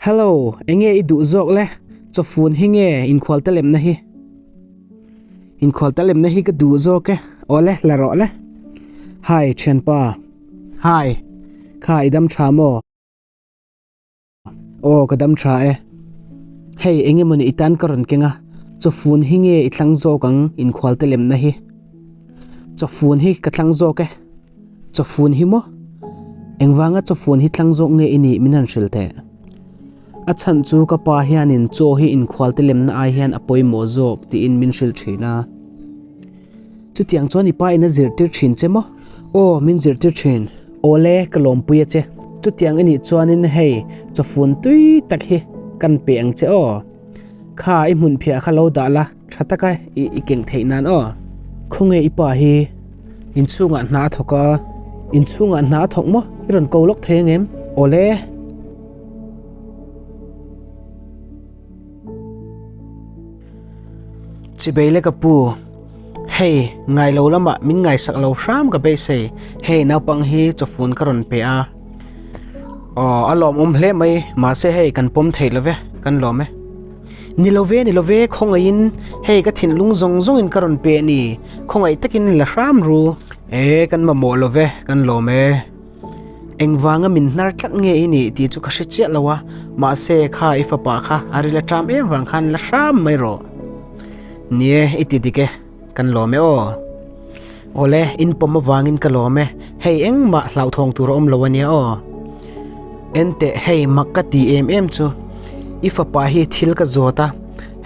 Hello, enge i duh zawk le? Chawfun hi nge inkhual ta lemna hi? Inkhual ta lemna hi ka duh zawk e. Awle, la rawh le. Hi, thianpa. Hi, kha i dam tha maw? Aw, ka dam tha e. Hei, enge mawni i tan ka rawn keng a, chawfun hi nge i thlang zawk ang inkhual ta lemna hi? Chawfun hi ka thlang zawk e. Chawfun hi maw? Engvanga chawfun hi tlang zawk nge i nih min han hrilh teh? A chhan chu ka pa hianin chaw hi inkhualte lemna ai hian a pawimawh zawk tiin min hrilh thin a. Chutiang chuan i pa in a zirtir thin che maw? Aw, min zirtir thin. Awle, ka lawmpui a che. Chutiang i nih chuanin hei chawfun tui tak hi kan pe ang che aw. Kha i hmunphiah kha lo dah la. Tha taka i keng theih nan aw. Khawnge i pa hi inchhungah hna a thawk a, inchhungah hna a thawk maw? I rawn ko lawk thei angem? Awle. Chibei le ka pu, hei ngai lo lamah min ngaisak lo hram ka beisei, hei naupang hi chawfun ka rawn pe a. Aw a lawmawm hle mai, mahse hei kan pawm thei lo ve, kan lawm e. Ni lo ve, ni lo ve, khawngaihin hei ka thinlung zawng zawngin ka rawn pe a ni, khawngaih takin la hram ru. E, kan mamawh lo ve, kan lawm e. Engvanga min hnar tlat nge i nih tih chu ka hre chiah lo a, mahse kha i fapa kha a ril a ṭam em vang khan la hram mai rawh. Ni e, i ti dik e, kan lawm e aw. Awle, in pawm avangin ka lawm e, hei engmah hlauhthawng tur a awm lo a nia aw. Enteh, hei mak ka ti em em chu, i fapa hi thil ka zawt a,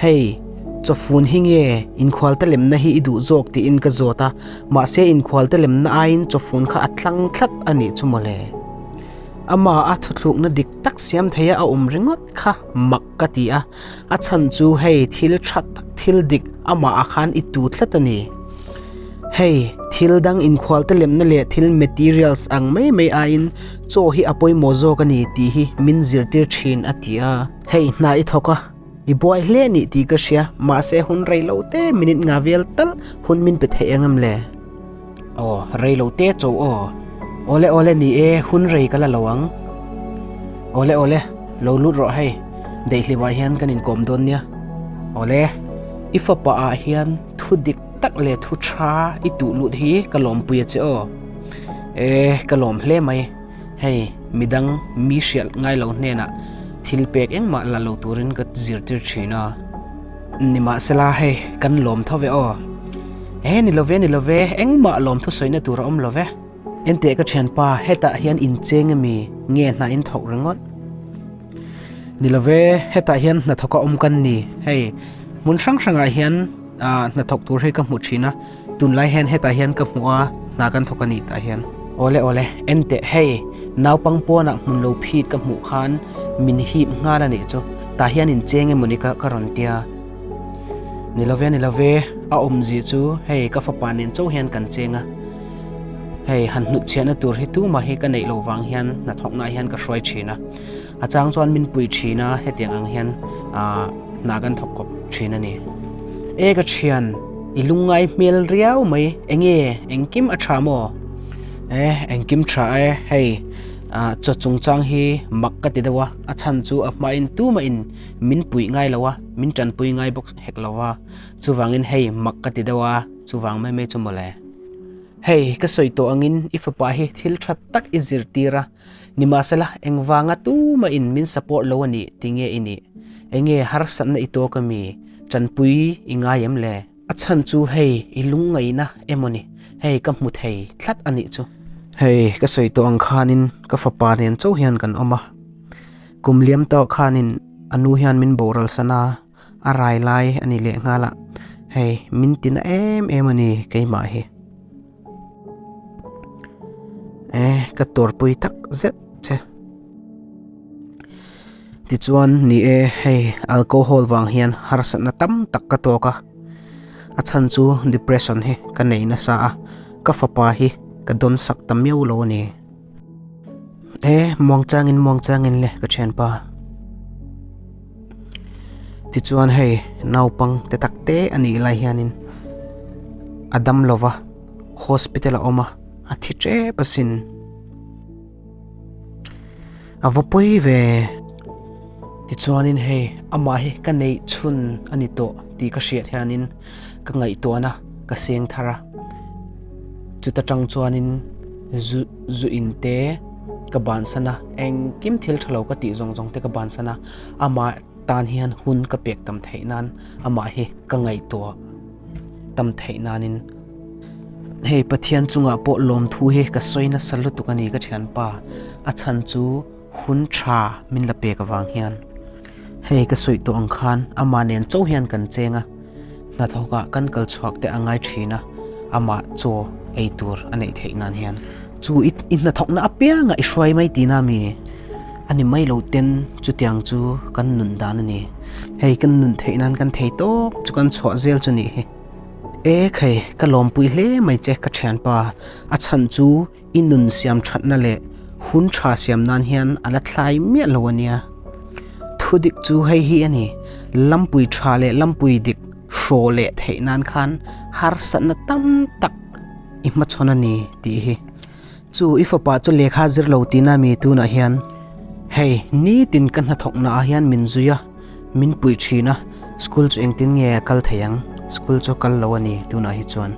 hei chawfun hi nge inkhualte lemna hi i duh zawk tiin ka zawt a, mahse inkhualte lemna aiin chawfun kha a tlang tlat a nih chu mawle. Amah a thuthlukna dik tak siam theia a awm ringawt kha mak ka ti a, A chhan chu hei thil tha tak thil dik amah ah khan i tu tlat a ni. Hei thil dang inkhualte lemna leh thil materials ang mai mai aiin chaw hi a pawimawh zawk a ni tih hi min zirtir thin a ti a. Hei hna i thawk a, i buai hle a nih tih ka hria, mahse hun rei lo te minute nga vel tal hun min pe theih ang em le? Aw, rei lo te cho aw. Awle awle ni e, hun rei ka la lo ang. Awle awle, lo lut rawh hei, daihlimah hian kan inkawm dawn nia. Awle, i fapa ah hian thu dik tak leh thu tha i tuh lut hi ka lawmpui a che aw. E, ka lawm hle mai. Hei, midang mi hriat ngai lo hnenah thil pek engmah la lo turin ka zirtir thin a. Nimahsela hei kan lawm tho ve aw. E ni lo ve ni lo ve engmah lawm thusawina tur a awm lo ve. Enteh ka thianpa hetah hian incheng ami nge hna in thawk ringawt. Ni lo ve hetah hian hnathawk a awm kan ni hei hmun hrang hrangah hian ah hnathawk tur hi ka hmu thin a tunlai hian hetah hian ka hmu a hna kan thawk a ni tah hian. Awle awle enteh hei naupang pawnah hmun lo phit ka hmuh khan min hip nghal a nih chu tah hian incheng emawni ka ka rawn tia. Ni lo ve ni lo ve a awmzia chu hei ka fapa nen chauh hian kan cheng a hei han hnut chhiahna tur hi tumah hi ka neih loh vang hian hnathawknaah hian ka hruai thin a a chang chuan min pui thin a hetiang ang hian ah hna kan thawk kawp thin a ni e ka thian i lungngai hmel riau mai enge engkim a tha maw e engkim tha e hei ah chaw chungchang hi mak ka ti deuh a a chhan chu a hmain tumah in Min puih ngai lo a, min tanpui ngai bawk hek lo a, chuvangin hei mak ka ti deuh a, chuvang mai mai chu mawle. Hei, ka sawi tawh angin i fapa hi thil tha tak i zirtir a, nimahsela engvanga tumahin min support lo a nih tinge i nih? Enge harsatna i tawk ami? Tanpui i ngai em le? A chhan chu hei i lungngaihna emaw ni, hei ka hmu thei tlat a nih chu. Hei ka sawi tawh ang khanin ka fapa nen chauh hian kan awm a, kum liam tawh khanin a nu hian min boral san a, a rai lai a ni leh nghal a, hei min ti na em em a ni keimah hi. E ka tuarpui tak zet che. Tichuan, ni e, hei alcohol vang hian harsatna tam tak ka tawk a, a chhan chu depression hi ka nei nasa a, ka fapa hi ka dawn sak ta miau lo a ni. E, muang changin muang changin le ka thianpa. Tichuan hei naupang te tak te a nih lai hianin a dam lova, hospital a awm a, a thi tep asin. A va pawi ve. Tichuanin hei amah hi ka neih chhun a ni tawh tih ka hriat hianin ka ngaihtuahna ka seng thar a. Chuta tang chuanin zu zu in te ka bansan a, engkim thil tha lo ka tih zawng zawng te ka bansan a, amah tan hian hun ka pek tam theih nan amah hi ka ngaihtuah tam theih nanin hei Pathian chungah pawh lawmthu hi ka sawi nasa lutuk a ni ka thianpa, a chhan chu hun tha min la pek avang hian hei ka sawi tawh ang khan amah nen chauh hian kan cheng a, hnathawkah kan kal chhuak te a ngai thin a, amah chaw ei tur a neih theih nan hian. Chu i i hnathawkna apianga i hruai mai tihna mi a ni mai lo ten chutiang chu kan nun dan a ni. Hei kan nun theih nan kan thei tawp chu kan chhuah zel chu nih hi. E khai ka lawmpui hle mai che ka thianpa a chhan chu I nun siam thatna leh hun tha siam nan hian a la thlai miah lo a nia. Thu dik chu hei hi a ni, lampui tha leh lampui dik hraw leh theih nan khan harsatna tam tak i hmachhawn a ni tih hi. Chu i fapa chu lehkha zir lo tihna mi tunah hian hei nitin ka hnathawkna ah hian min zui a, min pui thin a, school chu engtin nge a kal thei ang, school chu kal lo a ni tunah hi chuan.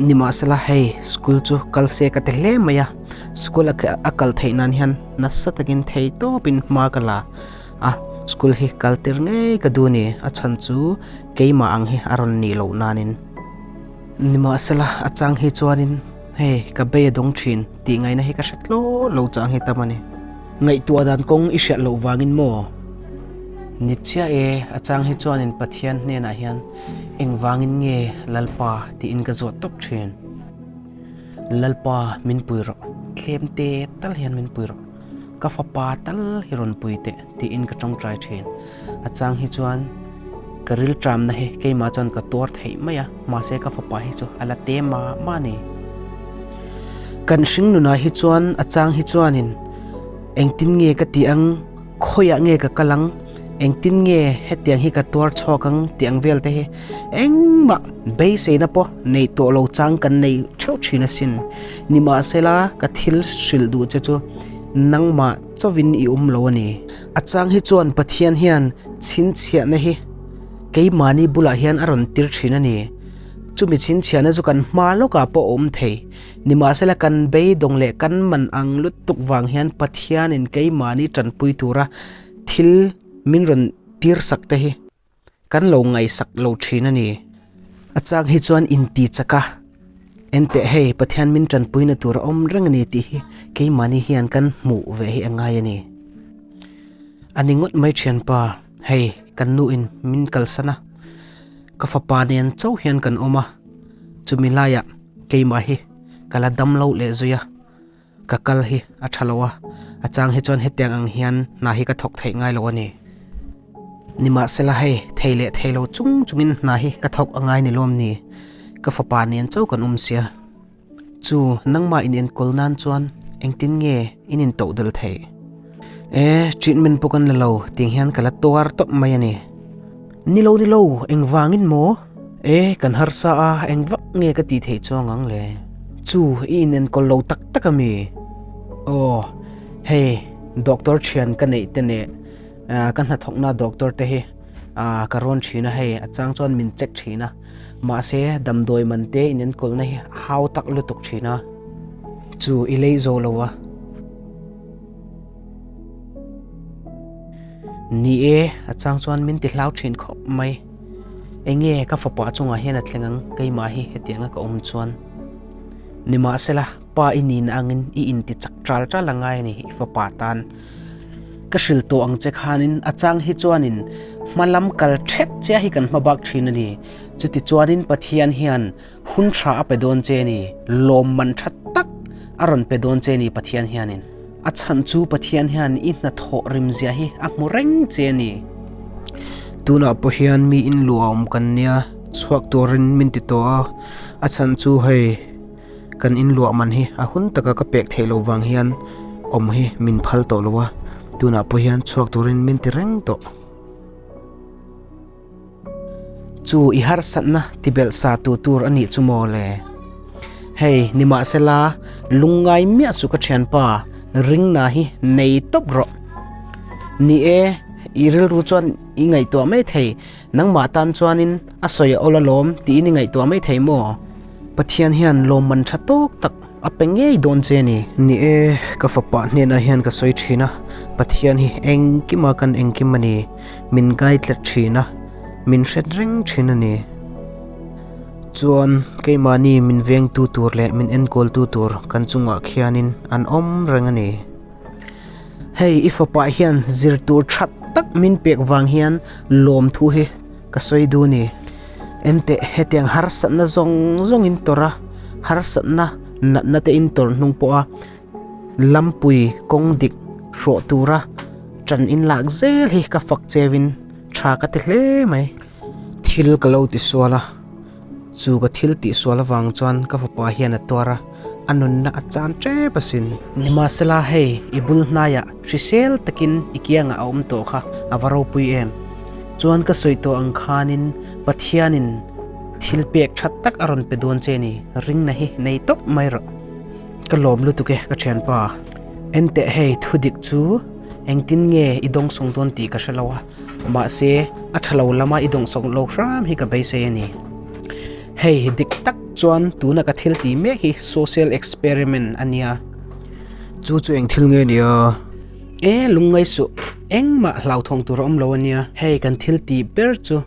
Nimahsela hei school chu kal se ka ti hle mai a, school a kal theih nan hian nasa takin thei tawpin hma ka la a, school hi kal tir ngei ka duh a ni, a chhan chu keimah ang hi a rawn nih loh nanin. Nimahsela a chang hi chuanin hei ka bei a dawng thin tih ngaihna hi ka hre tlaw lo chang hi tam a ni. Ngaihtuah dan kawng i hriat loh vangin maw? Ni chiah e, a chang hi chuanin Pathian hnenah hian Engvangin nge Lalpa tiin ka zawt tawp thin. Lalpa min pui rawh, tlem te tal hian min pui rawh, ka fapa tal hi rawn pui teh tiin ka tawngtai thin. A chang hi chuan ka rilṭamna hi keimah chuan ka tuar theih mai a, mahse ka fapa hi chu a la te mah mah a ni. Kan hring nunah hi chuan a chang hi chuanin engtin nge ka tih ang? Khawiah nge ka kal ang? Engtin nge hetiang hi ka tuar chhuak ang tih ang vel te hi engmah beiseina pawh neih tawh lo chang kan nei theuh thin asin. Nimahsela ka thil hrilh duh che chu nangmah chauhin i awm lo a ni. A chang hi chuan Pathian hian chhinchhiahna hi keimahni bulah hian a rawn tir thin a ni. Chumi chhinchhiahna chu kan hma lawkah pawh a awm thei. Nimahsela kan beidawng leh kan man ang lutuk vang hian Pathianin keimahni tanpui tura thil min rawn tirsak te hi kan lo ngaihsak lo thin a ni. A chang hi chuan inti chak a, Enteh hei Pathian min tanpuina tur a awm reng a ni tih hi keimahni hian kan hmuh ve hi a ngai a ni. A ni ngawt mai thianpa, hei kan nuin min kalsan a, ka fapa nen chauh hian kan awm a, chumi laiah Keimah hi ka la dam lo leh zui a, ka kal hi a tha lo a, a chang hi chuan hetiang ang hian hna hi ka thawk theih ngai lo a ni. Nimahsela hei thei leh thei lo chung chungin hna hi ka thawk a ngai ni lawm ni, ka fapa nen chauh kan awm sia. Chu nangmah in enkawl nan chuan engtin nge in intoh dal theih? E, treatment pawh kan la lo tiang hian ka la tuar tawp mai a ni. Ni lo ni lo, engvangin maw? E, kan harsa a, engvak nge ka tih theih chuang ang le? Chu, i inenkawl lo tak tak a mi? Aw, hei, doctor thian ka neih te neh, ka hnathawkna doctor te hi ka rawn thin a hei, a chang chuan min check thin a, mahse damdawi man te inenkawlna hi a hau tak lutuk thin a, chu i lei zo lo a. Ni e, a chang chuan min ti hlau thin khawp mai. Enge ka fapa chungah hian a thleng ang, keimah hi hetianga ka awm chuan. Nimahsela, pa i nihna angin i inti chak ṭal ṭal a ngai a ni i fapa tan. Ka hrilh tawh ang che khanin a chang hi chuanin hma lam kal ṭhet chiah hi kan hma bak ṭhin a ni. Chuti chuanin Pathian hian Hun tha a pe dawn che ni, lawmman tha tak a rawn pe dawn che ni Pathian hianin. A chhan chu Pathian hian i hnathawh rimzia hi a hmu reng che ni. Tunah pawh hian mi in luah awm kan nia, chhuak turin min ti tawh a, a chhan chu hei kan in luah man hi a hun taka ka pek theih loh vang hian awm hi min phal tawh lo a, tunah pawh hian chhuak turin min ti reng tawh. Chu i harsatna tibelh sa tu tur a nih chu maw le? Hei, nimahsela, lungngai miah suh ka thianpa, ringna hi nei tawp rawh. Ni e, I rilru chuan i ngaihtuah mai thei, nangmah tan chuanin a sawi a awl alawm tiin i ngaihtuah mai thei maw? Pathian hian lawmman tha tawk tak a pe ngei dawn che a ni. Ni e, ka fapa hnenah hian ka sawi thin a, Pathian hi engkima kan engkim a ni, min ngaitlat thin a, min hret reng thin a ni. Chuan keimahni min vengtu tur leh min enkawltu tur kan chungah khianin an awm reng a ni. Hei i fapa hian zir tur that tak min pek vang hian lawmthu hi ka sawi duh ni. Enteh hetiang harsatna zawng zawng in tawrh a, harsatna natna te in tawrh hnung pawh a lampui kawng dik hrawh tura tan in lak zel hi ka fak cheu in tha ka ti hle mai. Thil ka lo ti sual a. Chu ka thil tihsual avang chuan ka fapa hian a tuar a, a nunna a chan tep asin. Nimahsela hei i bul hnaiah hrisel takin i kiangah a awm tawh kha a va ropui em? Chuan ka sawi tawh ang khanin Pathianin thil pek tha tak a rawn pe dawn che ni, ringna hi nei tawp mai rawh. Ka lawm lutuk e ka thianpa. Enteh hei thudik chu engtin nge i dawngsawng dawn tih ka hre lo a. Mahse, a tha lo lama i dawngsawk lo hram hi ka beisei a ni. Hei dik tak chuan tuna ka thil tih mek hi social experiment a nia. Chu chu eng thil nge nia? E, lungngai suh, engmah hlauthawng tur a awm lo a nia. Hei kan thil tih ber chu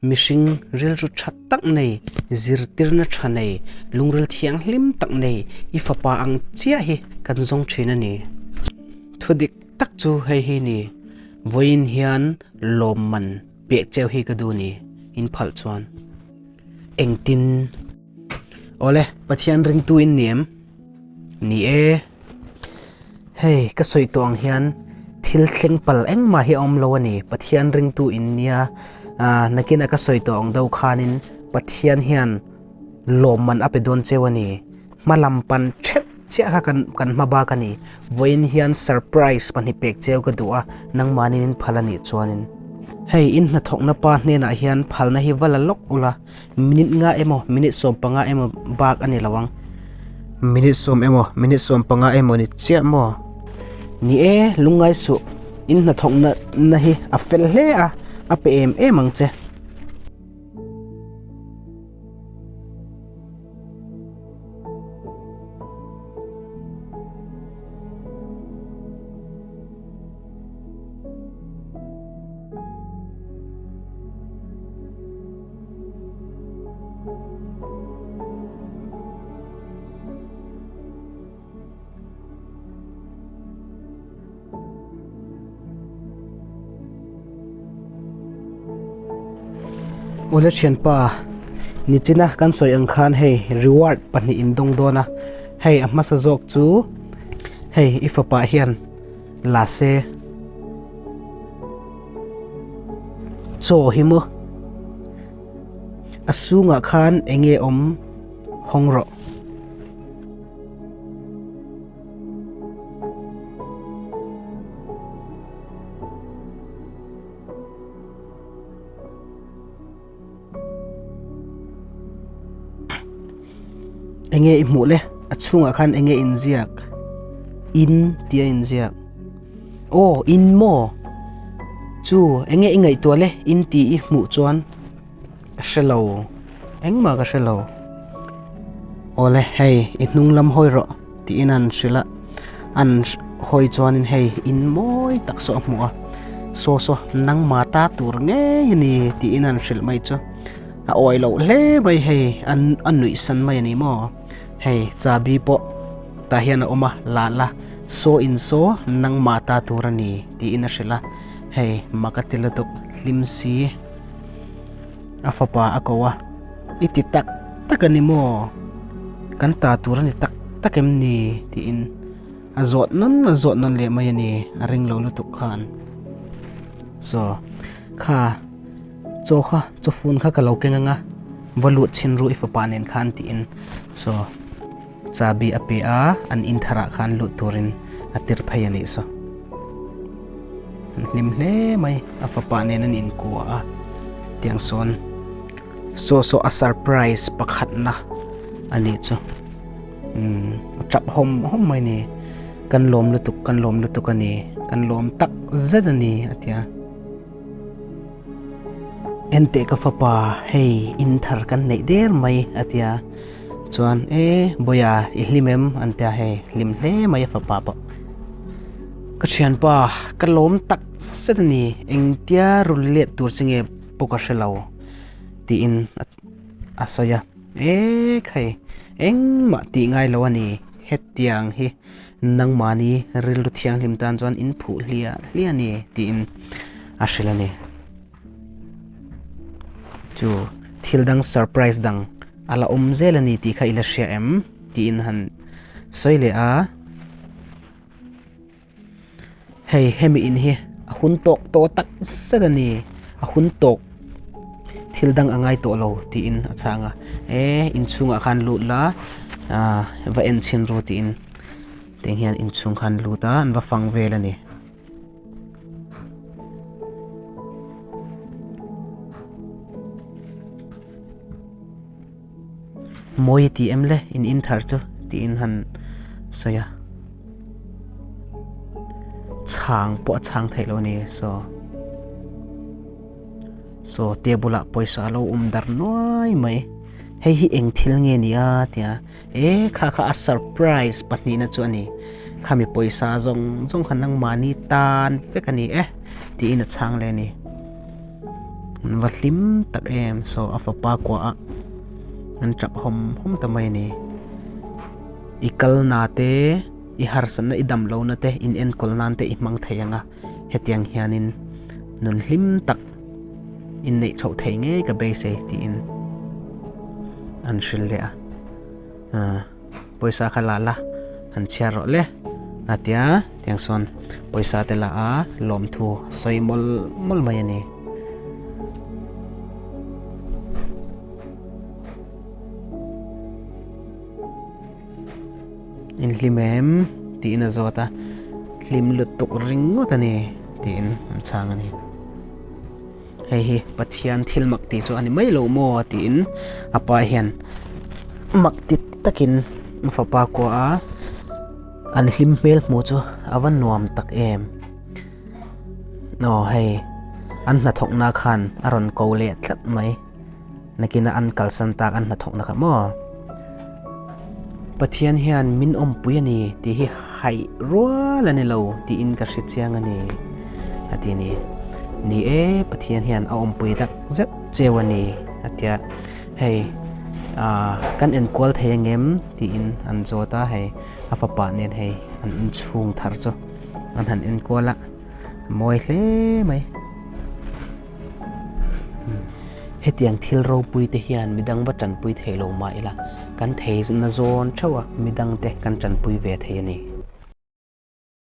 mihring rilru tha tak nei, zirtirna tha nei, lungril thianghlim tak nei i fapa ang chiah hi kan zawng thin a ni. Thudik tak chu hei hi ni. Vawiin hian lawmman peh cheu hi ka duh ni, in phalh chuan. Engtin? Awle, Pathian ringtu in ni em? Ni e. Hei, ka sawi tawh ang hian thil thleng pal engmah hi a awm lo a ni. Pathian ringtu in nia, nakina ka sawi tawh ang deuh khanin Pathian hian lawmman a pe dawn cheu a ni. Hma lam pan theuh chiah kha kan kan hma bak a ni. Vawiin hian surprise pahnih pek cheu ka duh a, nangmahnin in phal a nih chuanin. Hei in hnathawkna pa hnenah hian phalna hi va la lawk ula, minute nga emaw minute 15 emaw bak a ni lo ang. Minute sawm emaw minute 15 emaw ni chiah maw? Ni e, lungngai suh, in hnathawkna na hi a fel hle a, a pe em em ang che. Awle thianpa nichina kan sawi ang khan hei reward pahnih in dawng dawn a hei a hmasa zawk chu hei i fapa hian la se chaw hi maw a sungah khan eng nge awm hawng rawh. Enge i hmuh le a chhungah khan enge inziak in tih a inziak aw in maw chu enge i ngaihtuah le in tih i hmuh chuan Ka hre lo, engmah ka hre lo. Awle hei i hnung lam hawi rawh tiin an hrilh a, an hawi chuanin hei in mawi tak saw a hmuh a, saw saw nangma ta tur ngei a ni tiin an hrilh mai chu a awi loh hle mai hei an a nuih san mai a ni maw hei chabi pawh tah hian a awm a la la saw in saw nangma ta tur a ni tiin a hrilh a hei mak a ti lutuk hlim si. A fapa a ko a, I ti tak tak a ni maw? Kan ta tur a ni tak tak em ni? tiin a zawt nawn a zawt nawn leh mai a ni, a ring lo lutuk khan. Saw, kha chaw kha, chaw fun kha ka lo keng ang a, va lut chhin ru i fapa nen khan tiin saw chabi a pe a, an in tharah khan lut turin a tir phei a nih saw. An hlim hle mai a fapa nen an inkua a tiang sawn saw saw a surprise pakhatna a nih chu umm a tap hawm hawm mai a ni kan lawm lutuk kan lawm lutuk a ni kan lawm tak zet a ni a ti a. Enteh ka fapa, hei in thar kan neih der mai a ti a. Chuan e Bawia i hlim em? an ti a, hei hlim hle mai a fapa pawh. Ka thianpa ka lawm tak zet a ni, engtia rul let tur chi nge pawh ka hre lo tiin a sawi a. E khai engmah tih ngai lo a ni, hetiang hi nangmahni rilru thianghlim tan chuan in phuh hliah hliah a ni tiin a hrilh a ni. Chu thil dang surprise dang a la awm zel a ni tih kha i la hria em? tiin han sawi leh a. Hei hemi in hi a hun tawk tawh tak zet a ni a hun tawk thil dang a ngai tawh lo tiin a chhang a e inchhungah khan lut la ah va en chhin ru tiin tiang hian inchhung khan lut a an va fang vel a ni. Mawi ti em le in in thar chu tiin han sawi a chhang pawh a chhang theih lo a ni saw saw table ah pawisa a lo awm dar nuai mai hei hi eng thil nge ni a tia e kha kha a surprise pahnihna chu a ni khami pawisa zawng zawng kha nangmahni tan vek a ni e tiin a chhang leh a ni. An va hlim tak em saw a fapa kuah a an tap hawm hawm ta mai a ni i kal na te i harsatna i dam lo na te in enkawl nan te i hmang thei ang a hetiang hianin nun hlim tak in neih chhoh thei ngei ka beisei tiin an hrilh leh a ah. Pawisa kha la la han chhiar rawh le a tia tiang sawn pawisa te la a lawmthu a sawi mawlh mawlh mai a ni. Inhlim em tiin a zawt a hlim lutuk ringawt a ni tiin an chhang a ni. Hei hi Pathian thil mak tih chu a ni mai lo maw tiin a pa hian mak ti takin a fapa kuah a, an hlim hmel hmuh chu a va nuam tak em. Aw hei an hnathawkna khan a rawn ko leh tlat mai. Nakina an kalsan tak an hnathawkna kha maw? Pathian hian min awmpui a ni tih hi haih rual a ni lo tiin ka hre chiang a ni a ti a ni. Ni e, Pathian hian a awmpui tak zet cheu a ni a tia. Hei ah kan enkual thei ang em tiin an zawt a, hei a fapa nen hei an inchhung thar chu an han enkual a, mawi hle mai. Hetiang thil ropui te hian midang va tanpui thei lo mah ila, kan theihna zawn theuh a midang te kan tanpui ve thei a ni.